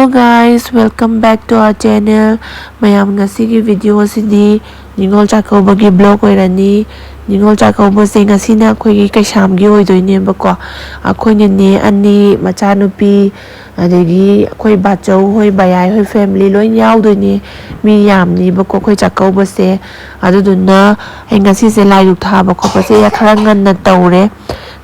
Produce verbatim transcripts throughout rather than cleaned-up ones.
Hello guys, welcome back to our channel. ꯃꯌꯥꯝ, ꯉꯁꯤꯒꯤ video ꯑꯁꯤꯗꯤ ꯅꯤꯉꯣꯜ ꯆꯥꯛꯀꯧꯕꯒꯤ vlog ꯑꯣꯏꯔꯅꯤ꯫ ꯅꯤꯉꯣꯜ ꯆꯥꯛꯀꯧꯕꯁꯦ ꯉꯁꯤꯅ ꯑꯩꯈꯣꯏꯒꯤ ꯀꯩꯁꯥꯝꯒꯤ ꯑꯣꯏꯗꯣꯏꯅꯦꯕꯀꯣ꯫ ꯑꯩꯈꯣꯏ ꯅꯦꯅꯦ ꯑꯅꯤ, ꯃꯆꯥꯅꯨꯄꯤ, ꯑꯗꯒꯤ ꯑꯩꯈꯣꯏ ꯕꯥꯆꯧ ꯍꯣꯏ, ꯕꯌꯥꯏ ꯍꯣꯏ, family ꯂꯣꯏ ꯌꯥꯎꯗꯣꯏꯅꯦ꯫ ꯃꯤ ꯌꯥꯝꯅꯤꯕꯀꯣ ꯑꯩꯈꯣꯏ ꯆꯥꯛꯀꯧꯕꯁꯦ꯫ ꯑꯗꯨꯗꯨꯅ ꯑꯩ ꯉꯁꯤꯁꯦ ꯂꯥꯏ ꯙꯨꯛ ꯊꯥꯕ ꯈꯣꯠꯄꯁꯦ ꯈꯔ ꯉꯟꯅ ꯇꯧꯔꯦ꯫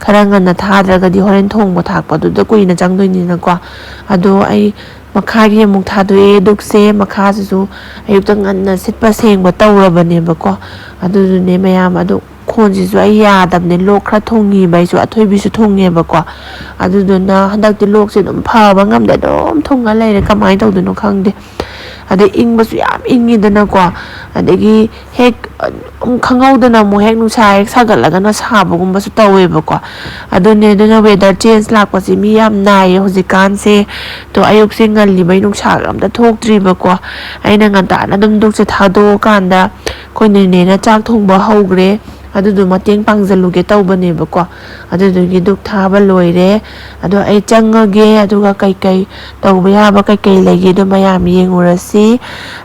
ꯈꯔ ꯉꯟꯅ ꯊꯥꯗ꯭ꯔꯒꯗꯤ ꯍꯣꯔꯦꯟ ꯊꯣꯡꯕ ꯊꯥꯛꯄꯗꯨꯗ ꯀꯨꯏꯅ ꯆꯪꯗꯣꯏꯅꯤꯅꯀꯣ꯫ ꯑꯗꯣ ꯑꯩ ꯃꯈꯥꯒꯤ ꯑꯃꯨꯛ ꯊꯥꯗꯣꯛꯑꯦ ꯙꯨꯛꯁꯦ꯫ ꯃꯈꯥꯁꯤꯁꯨ ꯑꯌꯨꯛꯇ ꯉꯟꯅ ꯁꯤꯠꯄ ꯁꯦꯡꯕ ꯇꯧꯔꯕꯅꯦꯕꯀꯣ꯫ ꯑꯗꯨꯗꯨꯅꯦ ꯃꯌꯥꯝ, ꯑꯗꯣ ꯈꯣꯟꯁꯤꯁꯨ ꯑꯩ ꯌꯥꯗꯕꯅꯦ, ꯂꯣꯛ ꯈꯔ ꯊꯨꯡꯉꯤꯕ ꯑꯩꯁꯨ, ꯑꯊꯣꯏꯕꯤꯁꯨ ꯊꯨꯡꯉꯦꯕꯀꯣ꯫ ꯑꯗꯨꯗꯨꯅ ꯍꯟꯗꯛꯇꯤ ꯂꯣꯛꯁꯦ ꯑꯗꯨꯝ ꯐꯕ ꯉꯝꯗꯦ, ꯑꯗꯨꯝ ꯊꯨꯡꯉ ꯂꯩꯔꯦ, ꯀꯃꯥꯏꯅ ꯇꯧꯗꯣꯏꯅꯣ ꯈꯪꯗꯦ꯫ ꯑꯗꯩ ꯏꯪꯕꯁꯨ ꯌꯥꯝ ꯏꯪꯉꯤꯗꯅꯀꯣ꯫ ꯑꯗꯒꯤ ꯍꯦꯛ, ꯎꯝ, ꯈꯪꯍꯧꯗꯅ ꯑꯃꯨꯛ ꯍꯦꯛ ꯅꯨꯡꯁꯥ ꯍꯦꯛ ꯁꯥꯒꯠꯂꯒꯅ ꯁꯥꯕꯒꯨꯝꯕꯁꯨ ꯇꯧꯋꯦꯕꯀꯣ꯫ ꯑꯗꯨꯅꯦ, ꯑꯗꯨꯅ weather change ꯂꯥꯛꯄꯁꯦ ꯃꯤ ꯌꯥꯝ ꯅꯥꯏꯌꯦ ꯍꯧꯖꯤꯛꯀꯥꯟꯁꯦ꯫ ꯇꯣ, ꯑꯌꯨꯛꯁꯦ ꯉꯜꯂꯤꯕꯩ ꯅꯨꯡꯁꯥꯒ ꯑꯝꯇ ꯊꯣꯛꯇ꯭ꯔꯤꯕꯀꯣ꯫ ꯑꯩꯅ ꯉꯟꯇꯥꯅ ꯑꯗꯨꯝ ꯙꯨꯛꯁꯦ ꯊꯥꯗꯣꯛꯑꯀꯥꯟꯗ ꯑꯩꯈꯣꯏ ꯅꯦꯅꯦꯅ ꯆꯥꯛ ꯊꯣꯡꯕ ꯍꯧꯈ꯭ꯔꯦ꯫ ꯑꯗꯨꯗꯣ ꯃꯇꯦꯡ ꯄꯥꯡꯖꯜꯂꯨꯒꯦ ꯇꯧꯕꯅꯦꯕꯀꯣ꯫ ꯑꯗꯨꯗꯨꯒꯤ ꯙꯨꯛ ꯊꯥꯕ ꯂꯣꯏꯔꯦ꯫ ꯑꯗꯣ ꯑꯩ ꯆꯪꯉꯒꯦ, ꯑꯗꯨꯒ ꯀꯩꯀꯩ ꯇꯧꯕ ꯌꯥꯕ ꯀꯩꯀꯩ ꯂꯩꯒꯦꯗꯣ ꯃꯌꯥꯝ ꯌꯦꯡꯉꯨꯔꯁꯤ꯫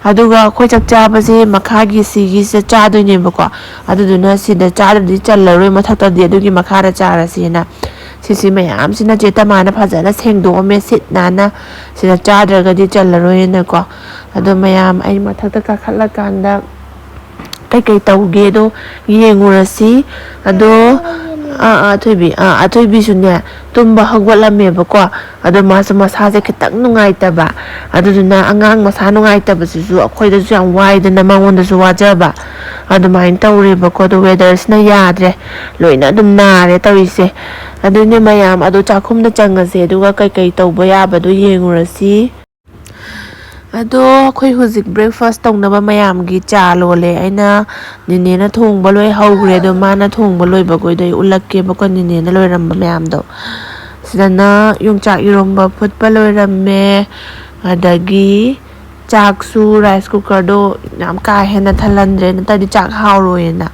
ꯑꯗꯨꯒ ꯑꯩꯈꯣꯏ ꯆꯥꯛ ꯆꯥꯕꯁꯦ ꯃꯈꯥꯒꯤ ꯁꯤꯒꯤꯁꯤꯗ ꯆꯥꯗꯣꯏꯅꯦꯕꯀꯣ꯫ ꯑꯗꯨꯗꯨꯅ ꯁꯤꯗ ꯆꯥꯗ꯭ꯔꯗꯤ ꯆꯜꯂꯔꯣꯏ, ꯃꯊꯛꯇꯗꯤ, ꯑꯗꯨꯒꯤ ꯃꯈꯥꯗ ꯆꯥꯔꯁꯦꯅ꯫ ꯁꯤꯁꯤ ꯃꯌꯥꯝꯁꯤꯅ ꯆꯦ ꯇꯃꯥꯅ ꯐꯖꯅ ꯁꯦꯡꯗꯣꯛꯑꯝꯃꯦ, ꯁꯤꯠ ꯅꯥꯟꯅ꯫ ꯁꯤꯗ ꯆꯥꯗ꯭ꯔꯒꯗꯤ ꯆꯜꯂꯔꯣꯏꯅꯀꯣ꯫ ꯑꯗꯣ ꯃꯌꯥꯝ, ꯑꯩ ꯃꯊꯛꯇ ꯀꯥꯈꯠꯂꯀꯥꯟꯗ ꯀꯩꯀꯩ ꯇꯧꯒꯦꯗꯣ ꯌꯦꯡꯉꯨꯔꯁꯤ꯫ ꯑꯗꯣ, ꯑꯥ, ꯑꯥ, ꯑꯊꯣꯏꯕꯤ, ꯑꯥ, ꯑꯊꯣꯏꯕꯤꯁꯨꯅꯦ, ꯇꯨꯝꯕ ꯍꯧꯒꯠꯂꯝꯃꯦꯕꯀꯣ꯫ ꯑꯗꯣ ꯃꯥꯁꯨ ꯃꯁꯥꯁꯦ ꯈꯤꯇꯪ ꯅꯨꯡꯉꯥꯏꯇꯕ꯫ ꯑꯗꯨꯗꯨꯅ ꯑꯉꯥꯡ ꯃꯁꯥ ꯅꯨꯡꯉꯥꯏꯇꯕꯁꯤꯁꯨ ꯑꯩꯈꯣꯏꯗꯁꯨ ꯌꯥꯝ ꯋꯥꯏꯗꯅ, ꯃꯉꯣꯟꯗꯁꯨ ꯋꯥꯖꯕ꯫ ꯑꯗꯨꯃꯥꯏꯅ ꯇꯧꯔꯦꯕꯀꯣ꯫ ꯑꯗꯣ weatherꯁꯤꯅ ꯌꯥꯗ꯭ꯔꯦ, ꯂꯣꯏꯅ ꯑꯗꯨꯝ ꯅꯥꯔꯦ ꯇꯧꯔꯤꯁꯦ꯫ ꯑꯗꯨꯅꯦ ꯃꯌꯥꯝ, ꯑꯗꯣ ꯆꯥꯛꯈꯨꯝꯗ ꯆꯪꯉꯁꯦ, ꯑꯗꯨꯒ ꯀꯩꯀꯩ ꯇꯧꯕ ꯌꯥꯕꯗꯣ ꯌꯦꯡꯉꯨꯔꯁꯤ꯫ ꯑꯗꯣ ꯑꯩꯈꯣꯏ ꯍꯧꯖꯤꯛ breakfast ꯇꯧꯅꯕ ꯃꯌꯥꯝꯒꯤ ꯆꯥ ꯂꯣꯜꯂꯦ꯫ ꯑꯩꯅ, ꯅꯦꯅꯦꯅ ꯊꯣꯡꯕ ꯂꯣꯏ ꯍꯧꯈ꯭ꯔꯦ꯫ ꯑꯗꯣ ꯃꯥꯅ ꯊꯣꯡꯕ ꯂꯣꯏꯕꯈꯣꯏꯗꯣ ꯑꯩ ꯎꯠꯂꯛꯀꯦꯕꯀꯣ, ꯅꯦꯅꯦꯅ ꯂꯣꯏꯔꯝꯕ ꯃꯌꯥꯝꯗꯣ꯫ ꯁꯤꯗꯅ ꯌꯣꯡꯆꯥꯛ ꯏꯔꯣꯝꯕ ꯐꯨꯠꯄ ꯂꯣꯏꯔꯝꯃꯦ꯫ ꯑꯗꯒꯤ ꯆꯥꯛꯁꯨ rice cookerꯗꯣ ꯌꯥꯝ ꯀꯥ ꯍꯦꯟꯅ ꯊꯜꯍꯟꯗ꯭ꯔꯦ, ꯅꯠꯇ꯭ꯔꯗꯤ ꯆꯥꯛ ꯍꯥꯎꯔꯣꯏꯅ꯫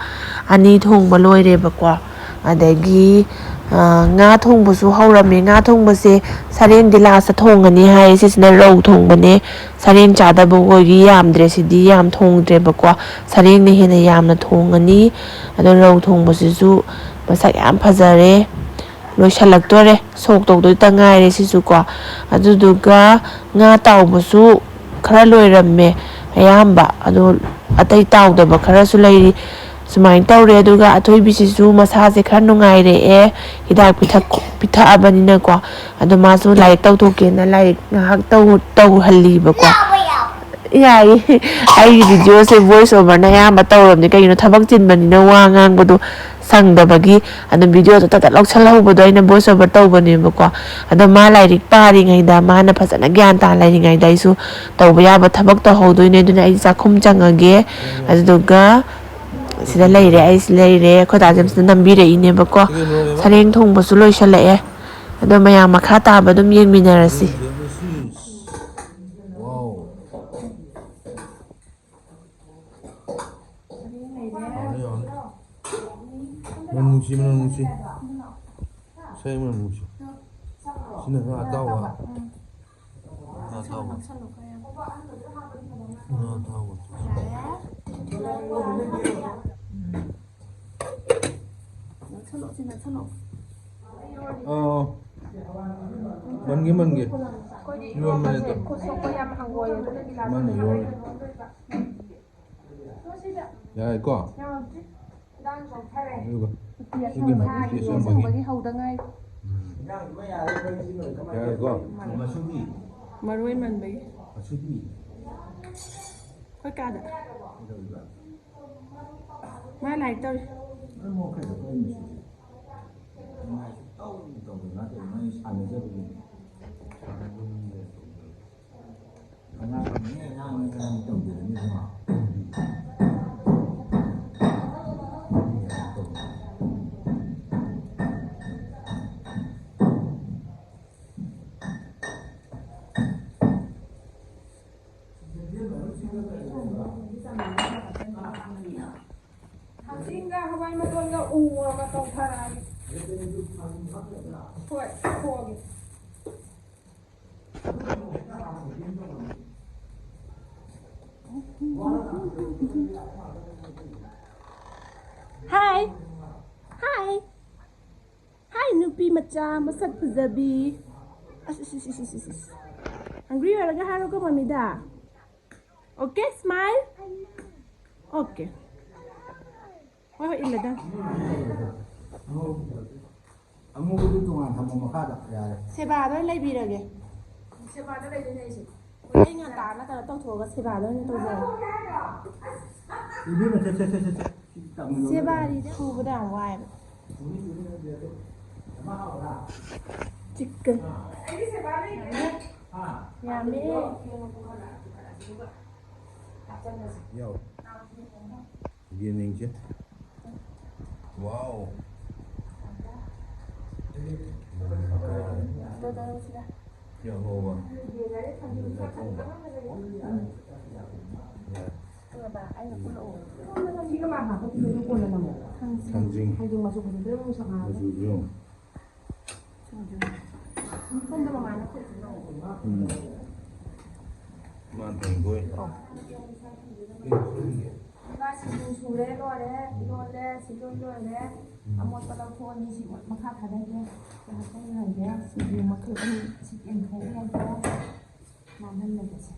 ꯑꯅꯤ ꯊꯣꯡꯕ ꯂꯣꯏꯔꯦꯕꯀꯣ꯫ ꯑꯗꯒꯤ ꯉꯥ ꯊꯣꯡꯕꯁꯨ ꯍꯧꯔꯝꯃꯦ꯫ ꯉꯥ ꯊꯣꯡꯕꯁꯦ ꯁꯔꯦꯡꯗꯤ ꯂꯥꯁꯇ ꯊꯣꯡꯉꯅꯤ ꯍꯥꯏꯌꯦ꯫ ꯁꯤꯁꯤꯅ ꯔꯧ ꯊꯣꯡꯕꯅꯦ꯫ ꯁꯔꯦꯡ ꯆꯥꯗꯕ ꯑꯣꯏꯒꯤ ꯌꯥꯝꯗ꯭ꯔꯦ꯫ ꯁꯤꯗꯤ ꯌꯥꯝ ꯊꯣꯡꯗ꯭ꯔꯦꯕꯀꯣ꯫ ꯁꯔꯦꯡꯅ ꯍꯦꯟꯅ ꯌꯥꯝꯅ ꯊꯣꯡꯉꯅꯤ꯫ ꯑꯗꯣ ꯔꯧ ꯊꯣꯡꯕꯁꯤꯁꯨ ꯃꯁꯛ ꯌꯥꯝ ꯐꯖꯔꯦ꯫ ꯂꯣꯏꯁꯤꯜꯂꯛꯇꯣꯔꯦ꯫ ꯁꯣꯛ ꯇꯧꯗꯣꯏꯇ ꯉꯥꯏꯔꯦ ꯁꯤꯁꯨꯀꯣ꯫ ꯑꯗꯨꯗꯨꯒ ꯉꯥ ꯇꯥꯎꯕꯁꯨ ꯈꯔ ꯂꯣꯏꯔꯝꯃꯦ ꯑꯌꯥꯝꯕ꯫ ꯑꯗꯣ ꯑꯇꯩ ꯇꯥꯎꯗꯕ ꯈꯔꯁꯨ ꯂꯩꯔꯤ꯫ ꯁꯨꯃꯥꯏꯅ ꯇꯧꯔꯦ꯫ ꯑꯗꯨꯒ ꯑꯊꯣꯏꯕꯤꯁꯤꯁꯨ ꯃꯁꯥꯁꯦ ꯈꯔ ꯅꯨꯡꯉꯥꯏꯔꯛꯑꯦ꯫ ꯍꯤꯗꯥꯛ ꯄꯤꯊꯛ-, ꯄꯤꯊꯛꯑꯕꯅꯤꯅꯀꯣ꯫ ꯑꯗꯣ ꯃꯥꯁꯨ ꯂꯥꯏꯔꯤꯛ ꯇꯧꯊꯣꯛꯀꯦꯅ ꯂꯥꯏꯔꯤꯛ ꯉꯥꯏꯍꯥꯛ ꯇꯧ-, ꯇꯧꯍꯜꯂꯤꯕꯀꯣ꯫ ꯌꯥꯏꯌꯦ꯫ ꯑꯩꯒꯤ ꯚꯤꯗꯤꯑꯣꯁꯦ voice overꯅ ꯑꯌꯥꯝꯕ ꯇꯧꯔꯕꯅꯦ꯫ ꯀꯩꯒꯤꯅꯣ, ꯊꯕꯛ ꯆꯤꯟꯕꯅꯤꯅ ꯋꯥ ꯉꯥꯡꯕꯗꯣ ꯁꯪꯗꯕꯒꯤ꯫ ꯑꯗꯨꯝ ꯚꯤꯗꯤꯑꯣꯗꯣ ꯇꯠ ꯇꯠ ꯂꯧꯁꯜꯍꯧꯕꯗꯣ ꯑꯩꯅ voice over ꯇꯧꯕꯅꯦꯕꯀꯣ꯫ ꯑꯗꯣ ꯃꯥ ꯂꯥꯏꯔꯤꯛ ꯄꯥꯔꯤꯉꯩꯗ, ꯃꯥꯅ ꯐꯖꯅ ꯒ꯭ꯌꯥꯟ ꯇꯥꯅ ꯂꯩꯔꯤꯉꯩꯗ ꯑꯩꯁꯨ ꯇꯧꯕ ꯌꯥꯕ ꯊꯕꯛ ꯇꯧꯍꯧꯗꯣꯏꯅꯦ꯫ ꯑꯗꯨꯅ ꯑꯩ ꯆꯥꯛꯈꯨꯝ ꯆꯪꯉꯒꯦ꯫ ꯑꯗꯨꯗꯨꯒ ꯁꯤꯗ ꯂꯩꯔꯦ, ꯑꯩ ꯁꯤꯗ ꯂꯩꯔꯦ꯫ ꯑꯩꯈꯣꯏ ꯗꯥꯁꯦ ꯁꯤꯗ ꯅꯝꯕꯤꯔꯛꯏꯅꯦꯕꯀꯣ꯫ ꯁꯔꯦꯡ ꯊꯣꯡꯕꯁꯨ ꯂꯣꯏꯁꯤꯜꯂꯛꯑꯦ꯫ ꯑꯗꯣ ꯃꯌꯥꯝ ꯃꯈꯥ ꯇꯥꯕ ꯑꯗꯨꯝ ꯌꯦꯡꯃꯤꯟꯅꯔꯁꯤ꯫ ꯃꯅꯝ ꯅꯨꯡꯁꯤ, ꯃꯅꯝ ꯅꯨꯡꯁꯤ꯫ ꯁꯔꯦꯡ ꯃꯅꯝ ꯅꯨꯡꯁꯤ꯫ ꯁꯤꯅ ꯉꯥ ꯑꯇꯥꯎꯕ꯫ ꯉꯥ ꯑꯇꯥꯎꯕ꯫ ꯉꯥ ꯑꯇꯥꯎꯕ꯫ ꯅꯛꯁꯜꯂꯣ, ꯁꯤ ꯅꯛꯁꯜꯂꯣ꯫ ꯑꯥ, ꯃꯟꯒꯦ, ꯃꯟꯒꯦ꯫ ꯑꯩꯈꯣꯏꯗꯤ ꯏꯔꯣꯟꯕꯅꯦ ꯑꯗꯣ꯫ ꯈꯨꯠ ꯁꯣꯛꯄ ꯌꯥꯝ ꯍꯪꯒꯣꯏꯌꯦ, ꯑꯗꯨꯅ ꯒꯤꯂꯥꯁ ꯃꯥꯅ ꯏꯔꯣꯜꯂꯦ꯫ ꯌꯥꯔꯦꯀꯣ? ꯌꯥꯗ꯭ꯔꯤ꯫ ꯈꯤꯇꯪ ꯆꯣꯛꯊꯔꯦ꯫ ꯑꯗꯨꯒ ꯎꯇꯤ ꯁꯤꯒꯤ ꯑꯁꯪꯕꯒꯤ, ꯃꯍꯤ ꯎꯇꯤ ꯇꯦꯁ ꯑꯃꯒꯤ꯫ ꯑꯁꯪꯕꯒꯤ ꯍꯧꯗ ꯉꯥꯏꯔꯤ꯫ ꯌꯥꯔꯦꯀꯣ? ꯃꯔꯣꯏ ꯃꯟꯕꯒꯤ꯫ ꯑꯩꯈꯣꯏ ꯀꯥꯗ꯫ ꯃꯥ ꯂꯥꯏꯔꯤꯛ ꯇꯧꯔꯤ꯫ ꯊꯥꯡꯖꯤꯡꯒ ꯍꯋꯥꯏ ꯃꯇꯣꯟꯒ ꯎ ꯃꯣꯔꯣꯛꯀ ꯇꯧꯊꯔꯛꯑꯒꯦ꯫ ꯍꯣꯏ, ꯊꯣꯛꯑꯒꯦ꯫ Hi. Hi. Hi, ꯅꯨꯄꯤ ꯃꯆꯥ ꯃꯁꯛ ꯐꯖꯕꯤ꯫ ꯑꯁ, ꯑꯁ, ꯑꯁ, ꯑꯁ, ꯑꯁ, ꯑꯁ꯫ Hungry ꯑꯣꯏꯔꯒ ꯍꯥꯏꯔꯣꯀꯣ ꯃꯃꯤꯗ꯫ Okay, smile. Okay. ꯍꯣꯏ, ꯍꯣꯏ, ꯏꯜꯂꯗ꯫ ꯑꯉꯧꯕꯗꯨ ꯇꯣꯉꯥꯟ ꯊꯝꯃꯣ ꯃꯈꯥꯗ, ꯌꯥꯔꯦ꯫ ꯁꯦꯕꯥꯗ ꯑꯣꯏꯅ ꯂꯩꯕꯤꯔꯒꯦ꯫ ꯁꯦꯕꯥꯗ ꯂꯩꯗꯣꯏꯅꯦ ꯑꯩꯁꯦ꯫ ꯑꯩ ꯉꯟꯇꯥꯅ ꯀꯩꯅꯣ ꯇꯧꯊꯣꯛꯑꯒ ꯁꯦꯕꯥꯗ ꯑꯣꯏꯅ ꯇꯧꯖꯔꯒꯦ꯫ ꯏꯕꯦꯝꯃ, ꯁꯦ, ꯁꯦ, ꯁꯦ, ꯁꯦ, ꯁꯦ꯫ ꯁꯦꯕꯥꯗꯤ ꯁꯨꯕꯗ ꯌꯥꯝ ꯋꯥꯏꯕ꯫ ꯆꯤꯛꯀꯟ꯫ ꯌꯥꯝꯃꯦ꯫ ꯌꯥꯎ꯫ ꯌꯦꯡꯅꯤꯡꯁꯦ꯫ Wow꯫ ꯌꯥꯍꯧꯕ꯫ ꯌꯥꯍꯧꯕ꯫ ꯊꯥꯡꯖꯤꯡ꯫ ꯊꯥꯡꯖꯤꯡ꯫ ꯃꯆꯨꯁꯨ ꯌꯦꯡꯉꯨ꯫ ꯎꯝ꯫ ꯃꯥ ꯊꯣꯡꯗꯣꯏ꯫ ꯏꯃꯥ ꯁꯤꯡꯖꯨ ꯁꯨꯔꯦ, ꯂꯣꯏꯔꯦ, ꯏꯔꯣꯜꯂꯦ, ꯁꯤ ꯂꯣꯏ ꯂꯣꯏꯔꯦ꯫ ꯑꯃꯣꯠꯄ ꯂꯧꯊꯣꯛꯑꯅꯤ, ꯁꯤ ꯃꯈꯥ ꯊꯥꯗꯒꯦ꯫ ꯉꯥꯏꯍꯥꯛꯇꯪ ꯉꯥꯏꯒꯦ꯫ ꯁꯤꯡꯖꯨ ꯃꯈꯜ ꯑꯅꯤ ꯁꯤ ꯌꯦꯟꯊꯣꯛꯑꯒ ꯅꯥꯟꯍꯜꯂꯒꯦꯁꯦ꯫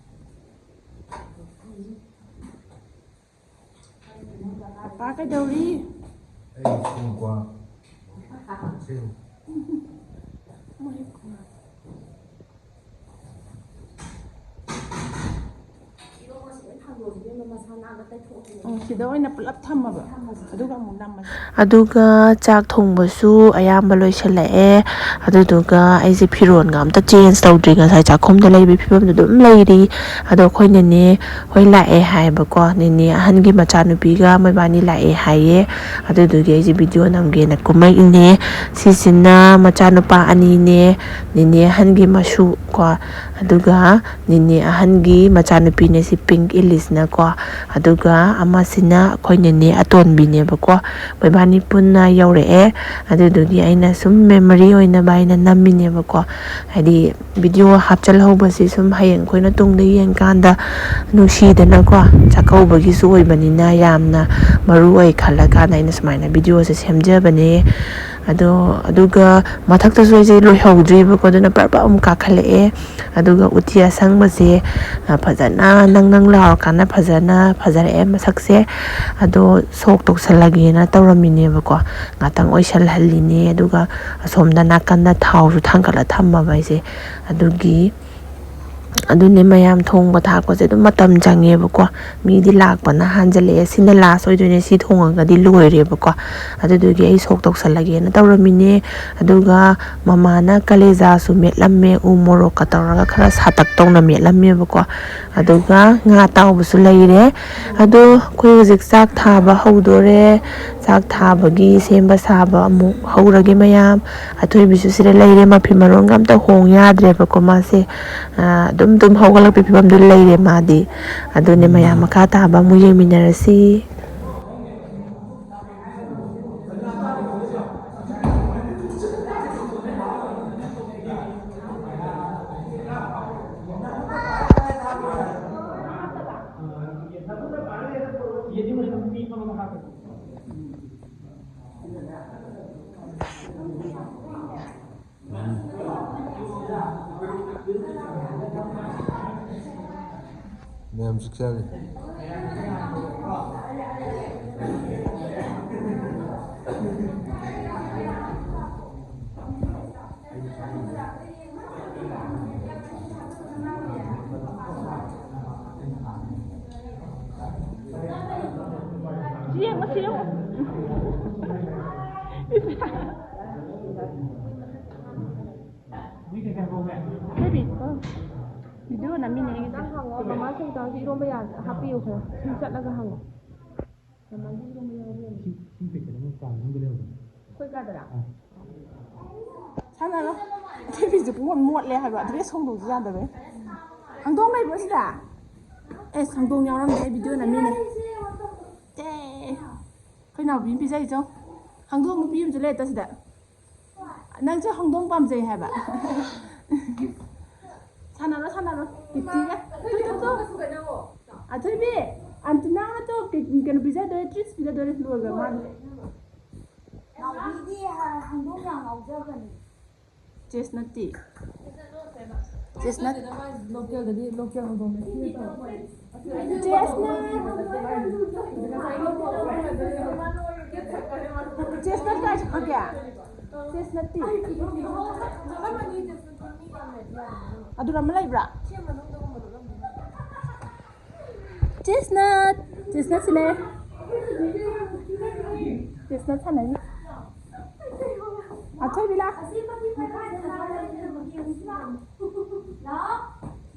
ꯄꯄꯥ ꯀꯩꯗꯧꯔꯤ? ꯑꯩ ꯁꯦꯝ ꯀ꯭ꯋꯥ ꯁꯦꯝ꯫ ꯎꯝ, ꯁꯤꯗ ꯑꯣꯏꯅ ꯄꯨꯂꯞ ꯊꯝꯃꯕ, ꯑꯗꯨꯒ ꯑꯃꯨꯛ ꯅꯝꯃꯁꯤ꯫ ꯑꯗꯨꯒ ꯆꯥꯛ ꯊꯣꯡꯕꯁꯨ ꯑꯌꯥꯝꯕ ꯂꯣꯏꯁꯤꯜꯂꯛꯑꯦ꯫ ꯑꯗꯨꯗꯨꯒ ꯑꯩꯁꯦ ꯐꯤꯔꯣꯟꯒ ꯑꯝꯇ change ꯇꯧꯗ꯭ꯔꯤ꯫ ꯉꯁꯥꯏ ꯆꯥꯛꯈꯨꯝꯗ ꯂꯩꯕ ꯐꯤꯕꯝꯗꯨ ꯑꯗꯨꯝ ꯂꯩꯔꯤ꯫ ꯑꯗꯣ ꯑꯩꯈꯣꯏ ꯅꯦꯅꯦ ꯍꯣꯏ ꯂꯥꯛꯑꯦ ꯍꯥꯏꯌꯦꯕꯀꯣ꯫ ꯅꯦꯅꯦ ꯑꯍꯟꯒꯤ ꯃꯆꯥꯅꯨꯄꯤꯒ ꯃꯣꯏꯕꯥꯅꯤ ꯂꯥꯛꯑꯦ ꯍꯥꯏꯌꯦ꯫ ꯑꯗꯨꯗꯨꯒꯤ ꯑꯩꯁꯦ video ꯅꯝꯒꯦꯅ ꯀꯨꯝꯃꯛꯏꯅꯦ꯫ ꯁꯤꯁꯤꯅ ꯃꯆꯥꯅꯨꯄꯥ ꯑꯅꯤꯅꯦ, ꯅꯦꯅꯦ ꯑꯍꯟꯒꯤ ꯃꯁꯨ꯫ ꯀꯣ, ꯑꯗꯨꯒ ꯅꯤꯅꯦ ꯑꯍꯟꯒꯤ ꯃꯆꯥꯅꯨꯄꯤꯅꯦ ꯁꯤ ꯄꯤꯡꯛ ꯏꯜꯂꯤꯁꯤꯅꯀꯣ, ꯑꯗꯨꯒ ꯑꯃꯁꯤꯅ ꯑꯩꯈꯣꯏ ꯅꯤꯅꯦ ꯑꯇꯣꯟꯕꯤꯅꯦꯕꯀꯣ꯫ ꯃꯣꯏꯕꯥꯅꯤ ꯄꯨꯟꯅ ꯌꯧꯔꯛꯑꯦ꯫ ꯑꯗꯨꯗꯨꯒꯤ ꯑꯩꯅ ꯁꯨꯝ ꯃꯦꯃꯣꯔꯤ ꯑꯣꯏꯅꯕ ꯑꯩꯅ ꯅꯝꯃꯤꯅꯦꯕꯀꯣ꯫ ꯍꯥꯏꯗꯤ ꯚꯤꯗꯤꯑꯣ ꯍꯥꯞꯆꯤꯜꯍꯧꯕꯁꯤ ꯁꯨꯝ ꯍꯌꯦꯡ ꯑꯩꯈꯣꯏꯅ ꯇꯨꯡꯗ ꯌꯦꯡꯀꯥꯟꯗ ꯅꯨꯡꯁꯤꯗꯅꯀꯣ, ꯆꯥꯛꯀꯧꯕꯒꯤꯁꯨ ꯑꯣꯏꯕꯅꯤꯅ ꯌꯥꯝꯅ ꯃꯔꯨ ꯑꯣꯏ ꯈꯜꯂꯀꯥꯟꯗ ꯑꯩꯅ ꯁꯨꯃꯥꯏꯅ ꯚꯤꯗꯤꯑꯣꯁꯦ ꯁꯦꯝꯖꯕꯅꯦ꯫ ꯑꯗꯣ ꯑꯗꯨꯒ ꯃꯊꯛꯇꯁꯨ ꯑꯩꯁꯦ ꯂꯣꯏꯍꯧꯗ꯭ꯔꯤꯕꯀꯣ, ꯑꯗꯨꯅ ꯄꯔꯞ ꯄꯔꯞ ꯑꯃꯨꯛ ꯀꯥꯈꯠꯂꯛꯑꯦ꯫ ꯑꯗꯨꯒ ꯎꯇꯤ ꯑꯁꯪꯕꯁꯦ, ꯑ, ꯐꯖꯅ ꯅꯪ ꯅꯪ ꯂꯥꯎꯔꯀꯥꯟꯗ ꯐꯖꯅ ꯐꯖꯔꯛꯑꯦ ꯃꯁꯛꯁꯦ꯫ ꯑꯗꯣ ꯁꯣꯛ ꯇꯧꯁꯜꯂꯒꯦꯅ ꯇꯧꯔꯝꯃꯤꯅꯦꯕꯀꯣ, ꯉꯥꯛꯇꯪ ꯑꯣꯏꯁꯜꯍꯜꯂꯤꯅꯦ꯫ ꯑꯗꯨꯒ ꯑꯁꯣꯝꯗ ꯅꯥꯀꯟꯗ ꯊꯥꯎꯁꯨ ꯊꯥꯡꯒꯠꯂ ꯊꯝꯃꯕ ꯑꯩꯁꯦ꯫ ꯑꯗꯨꯒꯤ ꯑꯗꯨꯅꯦ ꯃꯌꯥꯝ, ꯊꯣꯡꯕ ꯊꯥꯛꯄꯁꯦ ꯑꯗꯨꯝ ꯃꯇꯝ ꯆꯪꯉꯦꯕꯀꯣ꯫ ꯃꯤꯗꯤ ꯂꯥꯛꯄꯅ ꯍꯥꯟꯖꯜꯂꯛꯑꯦ꯫ ꯁꯤꯅ ꯂꯥꯁ ꯑꯣꯏꯗꯣꯏꯅꯦ, ꯁꯤ ꯊꯣꯡꯉꯒꯗꯤ ꯂꯣꯏꯔꯦꯕꯀꯣ꯫ ꯑꯗꯨꯗꯨꯒꯤ ꯑꯩ ꯁꯣꯛ ꯇꯧꯁꯜꯂꯒꯦꯅ ꯇꯧꯔꯝꯃꯤꯅꯦ꯫ ꯑꯗꯨꯒ ꯃꯃꯥꯅ ꯀꯂꯦꯖꯥꯁꯨ ꯃꯦꯠꯂꯝꯃꯦ, ꯎ ꯃꯣꯔꯣꯛꯀ ꯇꯧꯔꯒ ꯈꯔ ꯁꯥꯇꯛ ꯇꯧꯅ ꯃꯦꯠꯂꯝꯃꯦꯕꯀꯣ꯫ ꯑꯗꯨꯒ ꯉꯥ ꯑꯇꯥꯎꯕꯁꯨ ꯂꯩꯔꯦ꯫ ꯑꯗꯣ ꯑꯩꯈꯣꯏ ꯍꯧꯖꯤꯛ ꯆꯥꯛ ꯊꯥꯕ ꯍꯧꯗꯣꯔꯦ꯫ ꯆꯥꯛ ꯊꯥꯕꯒꯤ ꯁꯦꯝꯕ ꯁꯥꯕ ꯑꯃꯨꯛ ꯍꯧꯔꯒꯦ ꯃꯌꯥꯝ꯫ ꯑꯊꯣꯏꯕꯤꯁꯨ ꯁꯤꯗ ꯂꯩꯔꯦ, ꯃꯐꯤ ꯃꯔꯣꯟꯒ ꯑꯝꯇ ꯍꯣꯡ ꯌꯥꯗ꯭ꯔꯦꯕꯀꯣ ꯃꯥꯁꯦ꯫ ꯑ, ꯑꯗꯨꯝ ꯑꯗꯨꯝ ꯍꯧꯒꯠꯂꯛꯄꯒꯤ ꯐꯤꯕꯝꯗꯨ ꯂꯩꯔꯦ ꯃꯥꯗꯤ꯫ ꯑꯗꯨꯅꯦ ꯃꯌꯥꯝ, ꯃꯈꯥ ꯇꯥꯕ ꯑꯃꯨꯛ ꯌꯦꯡꯃꯤꯟꯅꯔꯁꯤ꯫ ꯃꯌꯥꯝ ꯆꯥꯛ ꯆꯥꯔꯤ꯫ ꯁꯤ ꯌꯦꯡꯉꯣ, ꯁꯤ ꯌꯦꯡꯉꯣ꯫ Baby, ꯚꯤꯗꯤꯑꯣ ꯅꯝꯃꯤꯅꯦ ꯑꯩꯒꯤꯁꯦ꯫ ꯅꯪ ꯍꯪꯉꯣ, ꯃꯃꯥ ꯁꯪꯒꯤꯇꯥꯒꯤ ꯏꯔꯣꯝꯕ ꯌꯥ-, ꯍꯥꯞꯄꯤꯌꯨ ꯈꯔ꯫ ꯁꯨꯝ ꯆꯠꯂꯒ ꯍꯪꯉꯣ꯫ ꯃꯃꯥꯒꯤ ꯏꯔꯣꯝꯕ ꯌꯥꯎꯕ꯭ꯔꯥ ꯌꯦꯡꯉꯣ꯫ ꯏꯁꯤꯡ, ꯏꯁꯤꯡ ꯄꯦꯀꯦꯠ ꯑꯃ ꯀꯥ ꯃꯅꯨꯡꯗ ꯂꯩꯍꯧꯕꯅꯦ꯫ ꯑꯩꯈꯣꯏ ꯀꯥꯗꯔꯥ? ꯑꯥ꯫ ꯁꯥꯟꯅꯔꯣ꯫ ꯑꯊꯣꯏꯕꯤꯁꯦ ꯄꯨꯡꯃꯣꯠ ꯃꯣꯠꯂꯦ ꯍꯥꯏꯕ, ꯗ꯭ꯔꯦꯁ ꯍꯣꯡꯗꯣꯛꯁꯤ ꯌꯥꯗꯕꯩ꯫ ꯍꯪꯗꯣꯡ ꯂꯩꯕ꯭ꯔꯣ ꯁꯤꯗ? ꯑꯦꯁ, ꯍꯪꯗꯣꯡ ꯌꯥꯎꯔꯝꯗꯦ, ꯑꯩ ꯚꯤꯗꯤꯑꯣ ꯅꯝꯃꯤꯅꯦ꯫ ꯇꯦ꯫ ꯑꯩꯈꯣꯏ ꯅꯥꯎꯕꯤ ꯑꯃ ꯄꯤꯖꯩ ꯆꯣ꯫ ꯍꯪꯗꯣꯡ ꯅꯨꯄꯤ ꯑꯃꯁꯨ ꯂꯩꯔꯦ ꯁꯤꯗ꯫ ꯅꯪꯁꯨ ꯍꯪꯗꯣꯡ ꯄꯥꯝꯖꯩ ꯍꯥꯏꯕ? ꯁꯥꯟꯅꯔꯣ, ꯁꯥꯟꯅꯔꯣ꯫ ꯄꯤꯇꯤꯒ꯫ ꯇꯨ, ꯇꯨ, ꯇꯨ꯫ ꯑꯊꯣꯏꯕꯤ, ꯑꯟꯇꯤꯅꯥꯅ ꯇꯣ ꯀꯩꯅꯣ ꯄꯤꯖꯗꯣꯔꯦ, ꯇ꯭ꯔꯤꯠꯁ ꯄꯤꯖꯗꯣꯔꯦ, ꯂꯣꯏꯈ꯭ꯔ ꯃꯥꯜꯂꯦ꯫ ꯅꯥꯎꯕꯤꯗꯤ ꯍꯪꯗꯣꯡ ꯌꯥꯝ ꯉꯥꯎꯖꯕꯅꯤ꯫ ꯆꯦꯁꯅꯠꯇꯤ? ꯆꯦꯁꯅꯠ? ꯂꯣꯀꯦꯜꯗꯗꯤ ꯂꯣꯀꯦꯜ ꯍꯪꯗꯣꯡꯅ ꯊꯤꯅ ꯇꯧꯋꯦ꯫ ꯆꯦꯁꯅꯠ! ꯆꯦꯁꯅꯠ ꯀꯥꯏ ꯆꯠꯈ꯭ꯔꯒꯦ? ꯆꯦꯁꯅꯠꯇꯤ? ꯑꯗꯨꯔ ꯑꯃ ꯂꯩꯕ꯭ꯔꯥ? ꯆꯦꯁꯅꯠ! ꯆꯦꯁꯅꯠ ꯁꯤꯅꯦ꯫ ꯆꯦꯁꯅꯠ ꯁꯥꯟꯅꯔꯤ꯫ ꯑꯊꯣꯏꯕꯤ ꯂꯥ꯫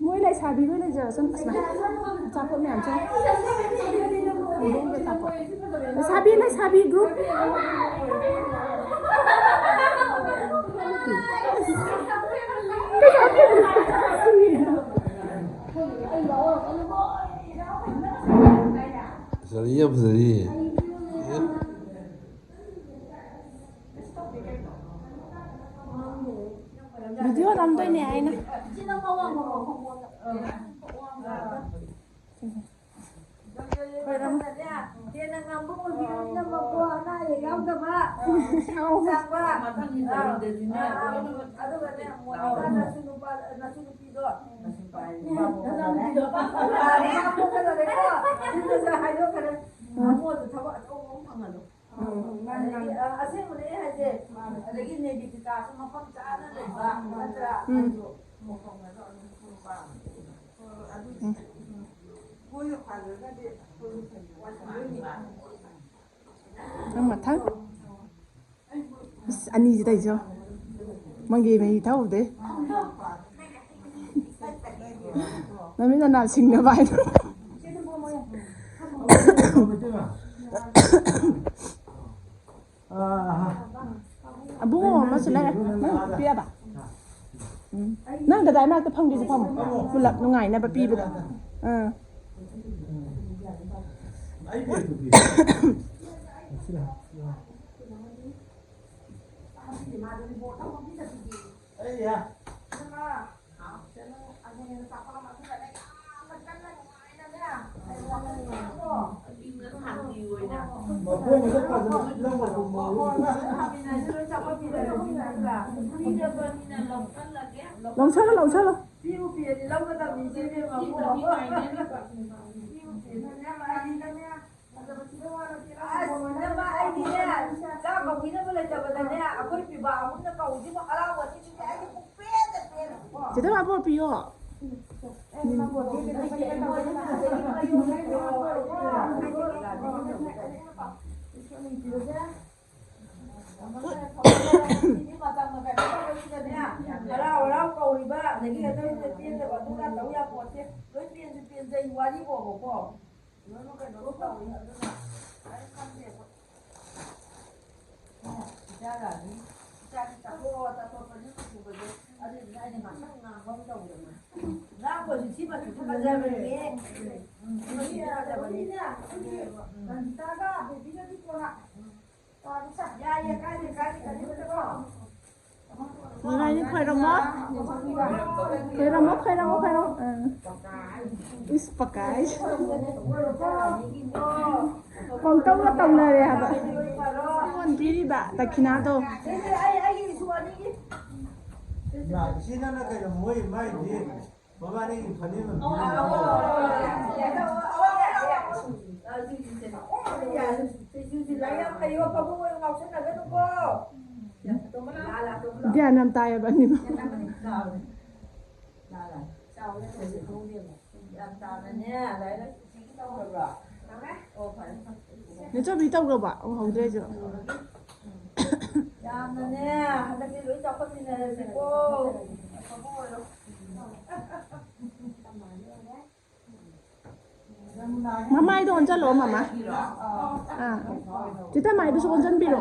ꯃꯣꯏ ꯂꯩꯁꯥꯕꯤ ꯂꯣꯏ ꯂꯩꯖꯔꯁꯅꯨ꯫ ꯑꯁ, ꯑꯆꯥꯄꯣꯠ ꯃꯌꯥꯝꯁꯦ꯫ ꯍꯪꯗꯣꯡꯒꯤ ꯑꯆꯥꯄꯣꯠ꯫ ꯂꯩꯁꯥꯕꯤ, ꯂꯩꯁꯥꯕꯤ group꯫ ꯐꯖꯔꯤ, ꯌꯥꯝ ꯐꯖꯔꯤ꯫ ꯚꯤꯗꯤꯑꯣ ꯅꯝꯗꯣꯏꯅꯦ ꯑꯩꯅ꯫ ꯍꯦꯟꯅ ꯉꯝꯕ ꯑꯣꯏꯕꯤꯌꯨ, ꯏꯅꯝꯃꯀꯣ, ꯑꯅꯥ ꯑꯌꯦꯛ ꯌꯥꯎꯗꯕ, ꯆꯥꯡꯕ꯫ ꯑꯗꯨꯒꯅꯦ, ꯃꯣꯅꯤꯀꯥ ꯅꯁꯨ ꯅꯨꯄꯥ, ꯅꯁꯨ ꯅꯨꯄꯤꯗꯣ꯫ ꯅꯆꯥ ꯄꯣꯛꯀꯗꯧꯔꯦꯀꯣ꯫ ꯌꯨꯝꯗꯁꯨ ꯍꯥꯏꯗꯣꯛꯈ꯭ꯔꯦ꯫ ꯃꯉꯣꯟꯗ ꯊꯕꯛ ꯑꯆꯧꯕ ꯑꯃ ꯐꯪꯍꯜꯂꯣ꯫ ꯎꯝ, ꯃꯥꯅꯤ, ꯑꯗꯒꯤ, ꯃꯥꯅꯤ꯫ ꯑ, ꯑꯁꯦꯡꯕꯅꯦ ꯑꯩ ꯍꯥꯏꯁꯦ꯫ ꯃꯥꯅꯤ꯫ ꯑꯗꯒꯤ ꯅꯦꯕꯤꯇꯤꯀꯥꯁꯨ ꯃꯐꯝ ꯆꯥꯅ ꯂꯩꯕ, ꯅꯠꯇ꯭ꯔꯥ? ꯎꯝ꯫ ꯑꯗꯨ ꯃꯐꯝ ꯑꯗꯣ ꯑꯗꯨꯝ ꯄꯥꯝꯃꯦ꯫ ꯎꯝ꯫ ꯃꯣꯏꯅ ꯐꯪꯉꯒꯗꯤ ꯑꯩꯈꯣꯏꯁꯨ ꯐꯩ꯫ ꯅꯪ ꯃꯊꯪ꯫ ꯑꯁ, ꯑꯅꯤꯁꯤ ꯇꯧꯏꯁꯦ ꯌꯦꯡꯉꯣ꯫ ꯃꯪꯒꯦ ꯃꯍꯤ ꯊꯛꯎꯕꯗꯩ꯫ ꯅꯃꯤꯠ ꯅꯅꯥ ꯁꯤꯡꯅꯕ ꯍꯥꯏꯗꯣ꯫ ꯑꯕꯨꯡꯉꯣ, ꯁꯤ ꯂꯩꯔꯦ꯫ ꯅꯪ ꯄꯤꯔꯕ? ꯎꯝ꯫ ꯅꯪ ꯗꯗꯥꯏ ꯃꯅꯥꯛꯇ ꯐꯝꯒꯦꯁꯨ ꯐꯝꯃꯣ꯫ ꯄꯨꯂꯞ ꯅꯨꯡꯉꯥꯏꯅꯕ ꯄꯤꯕꯗ꯫ ꯑꯥ꯫ ꯂꯧꯁꯜꯂꯣ, ꯂꯧꯁꯜꯂꯣ꯫ ꯑꯁ, ꯏꯅꯝꯃ, ꯑꯩꯗꯤꯅꯦ, ꯆꯥꯛ ꯀꯧꯕꯤꯅꯕ ꯂꯩꯇꯕꯗꯅꯦ, ꯑꯩꯈꯣꯏ ꯄꯤꯕꯥ ꯑꯍꯨꯝꯅ ꯀꯧꯔꯤꯁꯤꯕꯨ ꯍꯔꯥꯎꯕꯁꯤꯗꯤꯅꯦ, ꯑꯩꯗꯤ ꯄꯨꯛꯄꯦꯟꯗ ꯄꯦꯟꯗꯦ꯫ ꯆꯦ ꯊꯣꯏꯕ ꯕꯣꯔ ꯄꯤꯌꯣ꯫ ꯍꯔꯥꯎ ꯍꯔꯥꯎ ꯀꯧꯔꯤꯕ, ꯑꯗꯒꯤ ꯑꯇꯩ ꯄꯦꯟꯗꯕ ꯑꯗꯨꯒ ꯇꯧ ꯌꯥꯄꯣꯠꯇꯦ꯫ ꯂꯣꯏ ꯄꯦꯟꯁꯨ ꯄꯦꯟꯖꯩ, ꯋꯥꯔꯤ ꯕꯣꯕꯀꯣ꯫ ꯂꯣꯏꯅ ꯀꯩꯅꯣ ꯇꯧꯏ, ꯑꯗꯨꯅ ꯑꯩ ꯈꯪꯗꯦꯕ꯫ ꯏꯆꯥꯒꯗꯤ, ꯏꯆꯥꯒꯤ ꯆꯠꯊꯣꯛꯑꯣ, ꯆꯠꯊꯣꯛꯄ ꯅꯨꯃꯤꯠ ꯁꯨꯕꯁꯦ, ꯑꯗꯨꯗꯨꯅ ꯑꯩꯅ ꯉꯥꯛꯇꯪ ꯉꯥꯡꯕ ꯑꯃ ꯇꯧꯗꯅ꯫ ꯉꯥꯡꯕꯁꯨ ꯁꯤ ꯃꯆꯨꯁꯨ ꯐꯖꯕꯅꯤꯍꯦ꯫ ꯎꯝ, ꯁꯤ ꯃꯆꯨꯁꯨ ꯐꯖꯕꯅꯤ꯫ ꯔꯟꯖꯤꯇꯥꯒ ꯕꯦꯕꯤꯒꯗꯤ ꯀꯣꯟꯅ꯫ ꯌꯥꯏꯌꯦ, ꯀꯥꯏꯗꯦ, ꯀꯥꯏꯗꯦ, ꯀꯔꯤꯝꯇꯀꯣ꯫ ꯃꯃꯥꯏꯅꯤ ꯈꯣꯏꯔꯝꯃꯣ꯫ ꯈꯣꯏꯔꯝꯃꯣ, ꯈꯣꯏꯔꯝꯃꯣ, ꯈꯣꯏꯔꯝꯃꯣ꯫ ꯑꯥ꯫ ꯏꯁ, ꯄꯀꯥꯏ꯫ ꯄꯪꯇꯧꯒ ꯇꯧꯅꯔꯦ ꯍꯥꯏꯕ꯫ ꯄꯤꯔꯤꯕ ꯗꯈꯤꯅꯥꯗꯣ꯫ ꯏꯃꯥ, ꯏꯆꯦ ꯅꯪꯅ ꯀꯩꯅꯣ ꯃꯣꯏ ꯃꯥꯏꯗꯤ ꯃꯕꯥꯅꯤꯒꯤ ꯐꯅꯦꯛ ꯑꯃ ꯄꯤꯔꯤꯕ꯫ ꯒ꯭ꯌꯥꯟ ꯌꯥꯝ ꯇꯥꯏꯌꯦꯕ ꯑꯅꯤꯃꯛ꯫ ꯌꯥꯝ ꯇꯥꯅꯅꯦ, ꯂꯥꯏꯔꯤꯛ ꯂꯥꯏꯁꯨ ꯁꯤꯒꯤ ꯇꯧꯈ꯭ꯔꯕ꯭ꯔꯣ? ꯑꯣ, ꯐꯔꯦ, ꯐꯔꯦ꯫ ꯅꯦꯆꯧꯕꯤ ꯇꯧꯈ꯭ꯔꯕ? ꯎꯍꯧꯗ꯭ꯔꯦ ꯑꯩꯁꯨ꯫ ꯌꯥꯝꯅꯅꯦ, ꯍꯟꯗꯛꯇꯤ ꯂꯣꯏ ꯆꯥꯎꯈꯠꯃꯤꯟꯅꯔꯁꯤꯀꯣ꯫ ꯑꯐꯕ ꯑꯣꯏꯔꯣ꯫ ꯃꯃꯥꯏꯗꯣ ꯑꯣꯟꯁꯤꯜꯂꯣ, ꯃꯃꯥ꯫ ꯑꯥ꯫ ꯆꯤꯇꯥ ꯃꯥꯏꯗꯨꯁꯨ ꯑꯣꯟꯁꯤꯟꯕꯤꯔꯣ꯫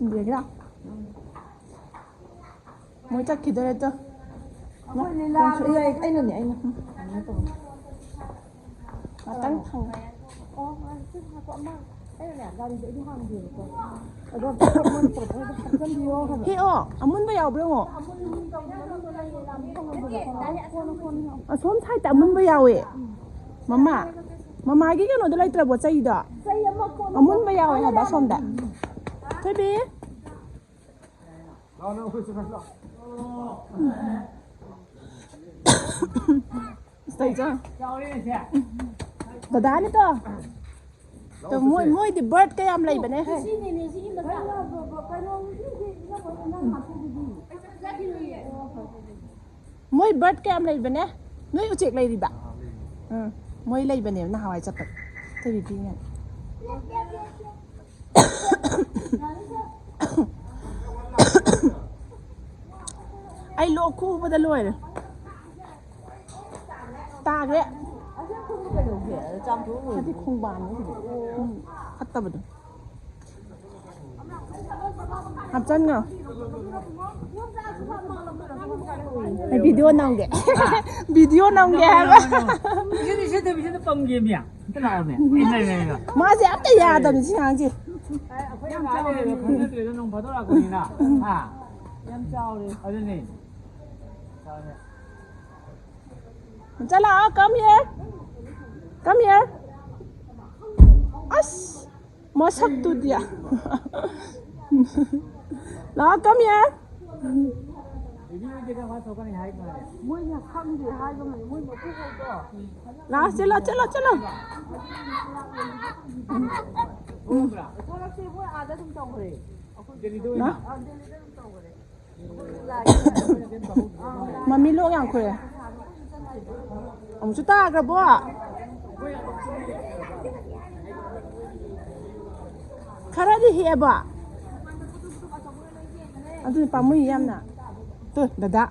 ꯊꯤꯟꯕꯤꯔꯒꯦꯔꯥ? ꯃꯣꯏ ꯆꯠꯈꯤꯗꯣꯔꯦ ꯇꯣ꯫ ꯑꯩꯈꯣꯏ ꯂꯤꯂꯥ ꯂꯣꯏ-, ꯑꯩꯅꯅꯦ, ꯑꯩꯅ꯫ ꯉꯥꯛꯇꯪ ꯊꯝꯒꯦ꯫ ꯑꯣ, ꯉꯥꯏꯈꯣ, ꯉꯥꯏꯈꯣ, ꯑꯃ, ꯑꯩꯅꯅꯦ, ꯒꯥꯔꯤꯗꯣ ꯑꯩꯗꯤ ꯍꯥꯡꯗꯦꯕꯀꯣ꯫ ꯑꯗꯣ ꯄꯣꯠ ꯃꯣꯏꯅ ꯄꯨꯔꯛꯄꯗꯣ ꯍꯥꯞꯆꯤꯟꯕꯤꯌꯣ ꯍꯥꯏꯕ꯫ ꯍꯦꯛꯑꯣ, ꯑꯃꯨꯟꯕ ꯌꯥꯎꯕ꯭ꯔꯥ ꯌꯦꯡꯉꯣ꯫ ꯑꯁꯣꯝ ꯁꯥꯏꯠꯇ ꯑꯃꯨꯟꯕ ꯌꯥꯎꯋꯦ꯫ ꯃꯃꯥ, ꯃꯃꯥꯒꯤ ꯀꯩꯅꯣꯗꯣ ꯂꯩꯇ꯭ꯔꯕꯣ, ꯆꯩꯗꯣ? ꯑꯃꯨꯟꯕ ꯌꯥꯎꯋꯦ ꯍꯥꯏꯕ ꯑꯁꯣꯝꯗ꯫ ꯊꯣꯏꯕꯤ꯫ ꯂꯥꯛꯑꯣ, ꯅꯪ ꯑꯩꯈꯣꯏ ꯆꯠꯈ꯭ꯔꯁꯤ ꯂꯥꯛꯑꯣ꯫ ꯁꯤꯗꯩꯗ꯫ ꯗꯗꯥꯅꯤꯀꯣ꯫ ꯇꯣ, ꯃꯣꯏ, ꯃꯣꯏꯗꯤ ꯕꯥꯔꯠ ꯀꯌꯥꯝ ꯂꯩꯕꯅꯦ ꯍꯦ꯫ ꯃꯣꯏ ꯕꯥꯔꯠ ꯀꯌꯥꯝ ꯂꯩꯕꯅꯦ? ꯅꯣꯏ ꯎꯆꯦꯛ ꯂꯩꯔꯤꯕ? ꯎꯝ, ꯃꯣꯏ ꯂꯩꯕꯅꯦꯕ ꯅꯍꯥꯟꯋꯥꯏ ꯆꯠꯄꯗ꯫ ꯊꯣꯏꯕꯤ ꯄꯤꯉꯩ꯫ ꯑꯩ ꯂꯣꯛ ꯈꯨꯕꯗ ꯂꯣꯏꯔꯦ꯫ ꯇꯥꯈ꯭ꯔꯦ꯫ ꯍꯥꯏꯗꯤ ꯈꯣꯡꯕꯥꯟꯅꯦ ꯁꯤꯗꯤ꯫ ꯎꯝ, ꯐꯠꯇꯕꯗꯣ꯫ ꯍꯥꯞꯆꯟꯈ꯭ꯔꯣ꯫ ꯑꯩ ꯚꯤꯗꯤꯑꯣ ꯅꯝꯒꯦ꯫ ꯚꯤꯗꯤꯑꯣ ꯅꯝꯒꯦ ꯍꯥꯏꯕ꯫ ꯏꯁꯤꯡ ꯏꯁꯤꯡ ꯊꯝꯕꯤꯁꯤꯅ ꯄꯝꯒꯦꯃꯤ꯫ ꯑꯝꯇ ꯂꯥꯛꯑꯣꯃꯤ꯫ ꯏꯃꯥ, ꯏꯃꯥ, ꯏꯃꯥ꯫ ꯃꯥꯁꯦ ꯑꯝꯇ ꯌꯥꯗꯕꯅꯤ ꯁꯤ ꯑꯉꯥꯡꯁꯦ꯫ ꯑꯩꯈꯣꯏ ꯉꯥꯏꯍꯥꯛ ꯂꯩꯔꯒ ꯈꯪꯅꯗ꯭ꯔꯦꯗ ꯅꯣꯡ ꯐꯥꯗꯣꯛ ꯂꯥꯛꯄꯅꯤꯅ꯫ ꯍꯥ? ꯌꯥꯝ ꯆꯥꯎꯔꯦ꯫ ꯑꯗꯨꯅꯦ꯫ ꯆꯠꯂꯣ, come here. Come here. ꯑꯁ, ꯃꯁꯛꯇꯨꯗꯤ꯫ ꯂꯥꯛꯑꯣ, come here. ꯃꯣꯏꯅ ꯈꯪꯗꯦ ꯍꯥꯏꯕ ꯉꯝꯗꯦ꯫ ꯃꯣꯏ ꯃꯄꯨ ꯍꯧꯗꯣ꯫ ꯂꯥꯛꯑꯣ, ꯆꯠꯂꯣ, ꯆꯠꯂꯣ, ꯆꯠꯂꯣ꯫ ꯊꯣꯛꯂꯛꯇꯦ, ꯃꯣꯏ ꯑꯥꯗ ꯑꯗꯨꯝ ꯇꯧꯈ꯭ꯔꯦ꯫ ꯑꯩꯈꯣꯏ ꯗꯦꯜꯂꯤꯗ ꯑꯣꯏꯅ? ꯑꯥ, ꯗꯦꯜꯂꯤꯗ ꯑꯗꯨꯝ ꯇꯧꯈ꯭ꯔꯦ꯫ ꯃꯃꯤ ꯂꯣꯛ ꯌꯥꯝ ꯈꯨꯔꯦ꯫ ꯑꯃꯨꯛꯁꯨ ꯇꯥꯈ꯭ꯔꯕꯣ? ꯈꯔꯗꯤ ꯍꯦꯛꯑꯕꯣ? ꯑꯗꯨꯅ ꯄꯥꯝꯃꯨꯏ ꯌꯥꯝꯅ꯫ ꯇꯨ, ꯗꯗꯥ꯫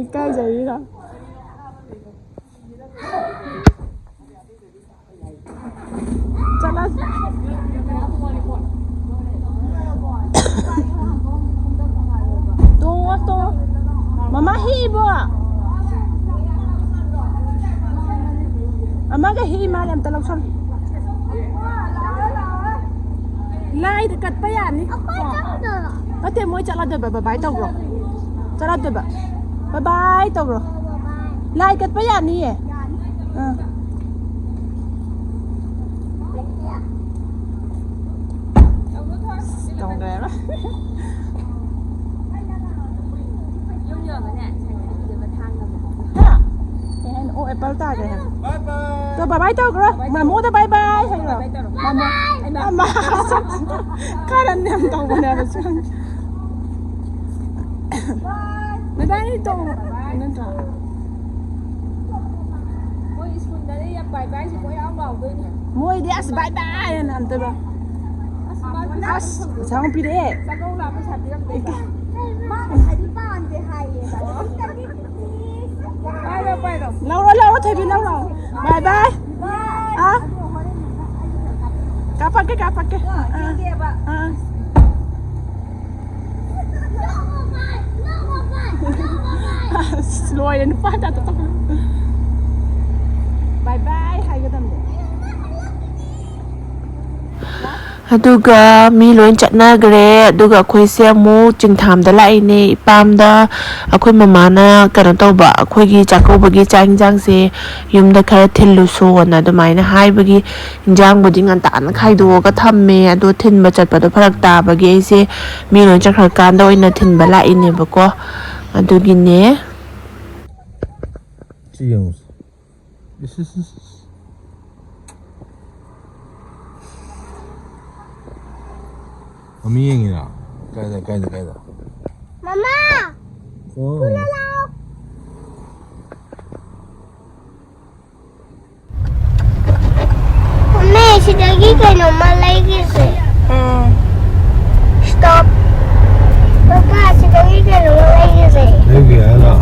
ꯏꯀꯥꯏꯖꯔꯤꯔꯣ? ꯆꯠꯂꯣ꯫ ꯇꯣꯡꯉꯣ, ꯇꯣꯡꯉꯣ꯫ ꯃꯃꯥ ꯍꯦꯛꯏꯕꯣ? ꯑꯃꯒ ꯍꯦꯛꯏ ꯃꯥꯜꯂꯦ, ꯑꯝꯇ ꯂꯧꯁꯜꯂꯨ꯫ ꯂꯥꯏꯗ ꯀꯠꯄ ꯌꯥꯅꯤ꯫ ꯅꯠꯇꯦ, ꯃꯣꯏ ꯆꯠꯂꯗꯣꯏꯕ, ꯕꯕꯥꯏ ꯇꯧꯈ꯭ꯔꯣ꯫ ꯆꯠꯂꯗꯣꯏꯕ꯫ ꯕꯕꯥꯏ ꯇꯧꯈ꯭ꯔꯣ꯫ ꯂꯥꯏ ꯀꯠꯄ ꯌꯥꯅꯤꯌꯦ꯫ ꯑꯥ꯫ ꯇꯧꯔꯦꯕ꯫ ꯀꯩ ꯍꯥꯏꯅꯣ? ꯑꯣ, ꯑꯦꯄꯜ ꯇꯥꯒꯦ ꯍꯥꯏ꯫ ꯇꯣ, ꯕꯥꯏ ꯕꯥꯏ ꯇꯧꯈ꯭ꯔꯣ꯫ ꯃꯥꯃꯣꯗ ꯕꯥꯏ ꯕꯥꯏ ꯍꯥꯏꯔꯣ꯫ ꯃꯥꯃꯣ꯫ ꯑꯃ꯫ ꯀꯔꯟ ꯌꯥꯝ ꯇꯧꯕꯅꯦꯕ ꯁꯤ꯫ ꯅꯕꯥꯅꯤ ꯇꯧ-, ꯅꯠꯇ꯭ꯔꯣ? ꯃꯣꯏ ꯁ꯭ꯀꯨꯜꯗꯗꯤ ꯌꯥꯝ ꯕꯥꯏ ꯕꯥꯏꯁꯦ ꯀꯣꯏ ꯂꯥꯎ ꯂꯥꯎꯗꯣꯏꯅꯦ꯫ ꯃꯣꯏꯗꯤ ꯑꯁ ꯕꯥꯏ ꯕꯥꯏ ꯍꯥꯏꯅ ꯑꯝꯇꯣꯏꯕ꯫ ꯑꯁ, ꯃꯥ-, ꯑꯁ, ꯄꯩꯁꯥ ꯑꯃꯨꯛ ꯄꯤꯔꯛꯑꯦ꯫ ꯆꯥꯛꯀꯧ ꯂꯥꯛꯄ ꯄꯩꯁꯥ ꯄꯤꯔꯛꯇꯣꯏꯕ꯫ ꯃꯥ ꯉꯁꯥꯏꯗꯤ ꯄꯥꯟꯗꯦ ꯍꯥꯏꯌꯦ꯫ ꯄꯥꯏꯔꯣ, ꯄꯥꯏꯔꯣ꯫ ꯂꯧꯔꯣ, ꯂꯧꯔꯣ, ꯊꯣꯏꯕꯤ, ꯂꯧꯔꯣ꯫ ꯕꯥꯏ ꯕꯥꯏ꯫ ꯕꯥꯏ꯫ ꯑꯥ? ꯑꯗꯣ ꯍꯣꯔꯦꯟ ꯀꯥꯞꯄꯛꯀꯦ, ꯀꯥꯞꯄꯛꯀꯦ꯫ ꯑꯥ, ꯑꯥ꯫ ꯑꯁ, ꯂꯣꯏꯔꯦ, ꯅꯨꯄꯥ ꯇꯥꯇ ꯇꯧꯈ꯭ꯔꯦ꯫ ꯕꯥꯏ ꯕꯥꯏ ꯍꯥꯏꯒꯗꯕꯅꯦ꯫ ꯑꯗꯨꯒ ꯃꯤ ꯂꯣꯏ ꯆꯠꯅꯈ꯭ꯔꯦ꯫ ꯑꯗꯨꯒ ꯑꯩꯈꯣꯏꯁꯦ ꯑꯃꯨꯛ ꯆꯤꯡꯊꯥꯝꯗ ꯂꯥꯛꯏꯅꯦ꯫ ꯏꯄꯥꯝꯗ ꯑꯩꯈꯣꯏ ꯃꯃꯥꯅ ꯀꯩꯅꯣ ꯇꯧꯕ, ꯑꯩꯈꯣꯏꯒꯤ ꯆꯥꯛꯀꯧꯕꯒꯤ ꯆꯥꯛ ꯌꯦꯟꯁꯥꯡꯁꯦ ꯌꯨꯝꯗ ꯈꯔ ꯊꯤꯜꯂꯨꯁꯣꯅ ꯑꯗꯨꯃꯥꯏꯅ ꯍꯥꯏꯕꯒꯤ ꯏꯟꯖꯥꯡꯕꯨꯗꯤ ꯉꯟꯇꯥꯅ ꯈꯥꯏꯗꯣꯛꯑꯒ ꯊꯝꯃꯦ꯫ ꯑꯗꯣ ꯊꯤꯟꯕ ꯆꯠꯄꯗꯣ ꯐꯔꯛ ꯇꯥꯕꯒꯤ ꯑꯩꯁꯦ ꯃꯤ ꯂꯣꯏ ꯆꯠꯈ꯭ꯔꯀꯥꯟꯗ ꯑꯣꯏꯅ ꯊꯤꯟꯕ ꯂꯥꯛꯏꯅꯦꯕꯀꯣ꯫ ꯑꯗꯨꯒꯤꯅꯦ꯫ ꯁꯤ ꯌꯦꯡꯉꯨꯁꯦ꯫ ꯏꯁ, ꯏꯁ, ꯏꯁ, ꯏꯁ꯫ ꯃꯃꯤ ꯌꯦꯡꯉꯤꯔꯥ? ꯀꯥꯏꯗ, ꯀꯥꯏꯗ, ꯀꯥꯏꯗ? ꯃꯃꯥ! ꯑꯣ꯫ ꯊꯨꯅ ꯂꯥꯛꯑꯣ꯫ ꯃꯝꯃꯤ, ꯁꯤꯗꯒꯤ ꯀꯩꯅꯣꯝꯃ ꯂꯩꯒꯤꯁꯦ꯫ ꯎꯝ꯫ Stop꯫ ꯄꯄꯥ, ꯁꯤꯗꯒꯤ ꯀꯩꯅꯣꯝꯃ ꯂꯩꯒꯤꯁꯦ꯫ ꯂꯩꯒꯦ ꯍꯥꯏꯔꯣ?